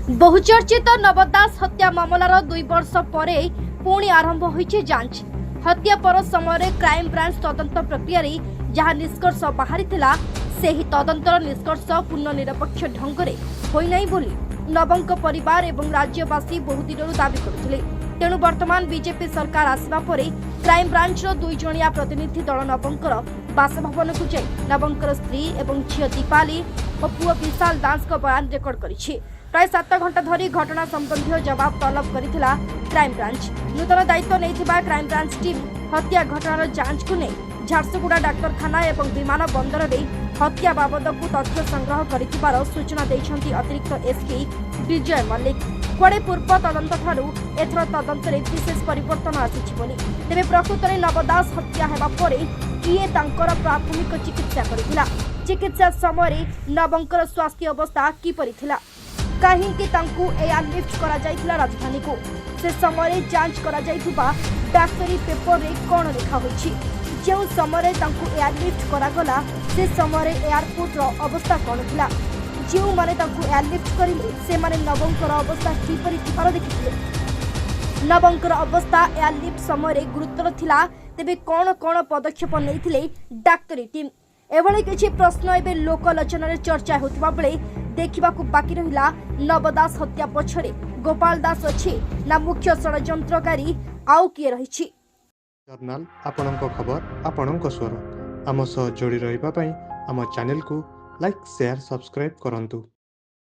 ବହୁଚର୍ଚ୍ଚିତ ନବ ଦାସ ହତ୍ୟା ମାମଲାର 2 ବର୍ଷ ପରେ ପୁଣି ଆରମ୍ଭ ହୋଇଛି ଯାଞ୍ଚ। ହତ୍ୟା ପର ସମୟରେ କ୍ରାଇମବ୍ରାଞ୍ଚ ତଦନ୍ତ ପ୍ରକ୍ରିୟାରେ ଯାହା ନିଷ୍କର୍ଷ ବାହାରିଥିଲା, ସେହି ତଦନ୍ତର ନିଷ୍କର୍ଷ ପୂର୍ଣ୍ଣ ନିରପେକ୍ଷ ଢଙ୍ଗରେ ହୋଇନାହିଁ ବୋଲି ନବଙ୍କ ପରିବାର ଏବଂ ରାଜ୍ୟବାସୀ ବହୁଦିନରୁ ଦାବି କରୁଥିଲେ। ତେଣୁ ବର୍ତ୍ତମାନ ବିଜେପି ସରକାର ଆସିବା ପରେ କ୍ରାଇମବ୍ରାଞ୍ଚର 2 ଜଣିଆ ପ୍ରତିନିଧି ଦଳ ନବଙ୍କର ବାସଭବନକୁ ଯାଇ ନବଙ୍କର ସ୍ତ୍ରୀ ଏବଂ ଝିଅ ଦୀପାଲି ଓ ପୁଅ ବିଶାଲ ଦାସଙ୍କ ବୟାନ ରେକର୍ଡ କରିଛି। ପ୍ରାୟ 7 ଘଣ୍ଟା ଧରି ଘଟଣା ସମ୍ବନ୍ଧୀୟ ଜବାବ ତଲବ କରିଥିଲା କ୍ରାଇମବ୍ରାଞ୍ଚ। ନୂତନ ଦାୟିତ୍ୱ ନେଇଥିବା କ୍ରାଇମବ୍ରାଞ୍ଚ ଟିମ୍ ହତ୍ୟା ଘଟଣାର ଯାଞ୍ଚକୁ ନେଇ ଝାରସୁଗୁଡ଼ା ଡାକ୍ତରଖାନା ଏବଂ ବିମାନ ବନ୍ଦରରେ ହତ୍ୟା ବାବଦକୁ ତଥ୍ୟ ସଂଗ୍ରହ କରିଥିବାର ସୂଚନା ଦେଇଛନ୍ତି ଅତିରିକ୍ତ ଏସ୍ପି ବିଜୟ ମଲ୍ଲିକ। କୁଆଡ଼େ ପୂର୍ବ ତଦନ୍ତଠାରୁ ଏଥର ତଦନ୍ତରେ ବିଶେଷ ପରିବର୍ତ୍ତନ ଆସିଛି ବୋଲି। ତେବେ ପ୍ରକୃତରେ ନବ ଦାସ ହତ୍ୟା ହେବା ପରେ କିଏ ତାଙ୍କର ପ୍ରାଥମିକ ଚିକିତ୍ସା କରିଥିଲା? ଚିକିତ୍ସା ସମୟରେ ନବଙ୍କର ସ୍ୱାସ୍ଥ୍ୟ ଅବସ୍ଥା କିପରି ଥିଲା? କାହିଁକି ତାଙ୍କୁ ଏୟାରଲିଫ୍ଟ କରାଯାଇଥିଲା ରାଜଧାନୀକୁ? ସେ ସମୟରେ ଯାଞ୍ଚ କରାଯାଇଥିବା ଡାକ୍ତରୀ ପେପରରେ କ'ଣ ଲେଖା ହୋଇଛି? ଯେଉଁ ସମୟରେ ତାଙ୍କୁ ଏୟାରଲିଫ୍ଟ କରାଗଲା, ସେ ସମୟରେ ଏୟାରପୋର୍ଟର ଅବସ୍ଥା କ'ଣ ଥିଲା? ଯେଉଁମାନେ ତାଙ୍କୁ ଏୟାରଲିଫ୍ଟ କରିଲେ, ସେମାନେ ନବଙ୍କର ଅବସ୍ଥା କିପରି ଥିବାର ଦେଖିଥିଲେ? ନବଙ୍କର ଅବସ୍ଥା ଏୟାରଲିଫ୍ଟ ସମୟରେ ଗୁରୁତର ଥିଲା, ତେବେ କ'ଣ କ'ଣ ପଦକ୍ଷେପ ନେଇଥିଲେ ଡାକ୍ତରୀ ଟିମ୍? ଏଭଳି କିଛି ପ୍ରଶ୍ନ ଏବେ ଲୋକଲୋଚନରେ ଚର୍ଚ୍ଚା ହେଉଥିବା ବେଳେ ଦେଖିବାକୁ ବାକି ରହିଲା, ନବ ଦାସ ହତ୍ୟା ପଛରେ ଗୋପାଳ ଦାସ ଅଛି ନା ମୁଖ୍ୟ ଷଡ଼ଯନ୍ତ୍ରକାରୀ ଆଉ କିଏ ରହିଛି। ଜର୍ନାଲ, ଆପଣଙ୍କ ଖବର, ଆପଣଙ୍କ ସ୍ୱର। ଆମ ସହ ଯୋଡ଼ି ରହିବା ପାଇଁ ଆମ ଚ୍ୟାନେଲକୁ ଲାଇକ୍, ସେୟାର, ସବସ୍କ୍ରାଇବ୍ କରନ୍ତୁ।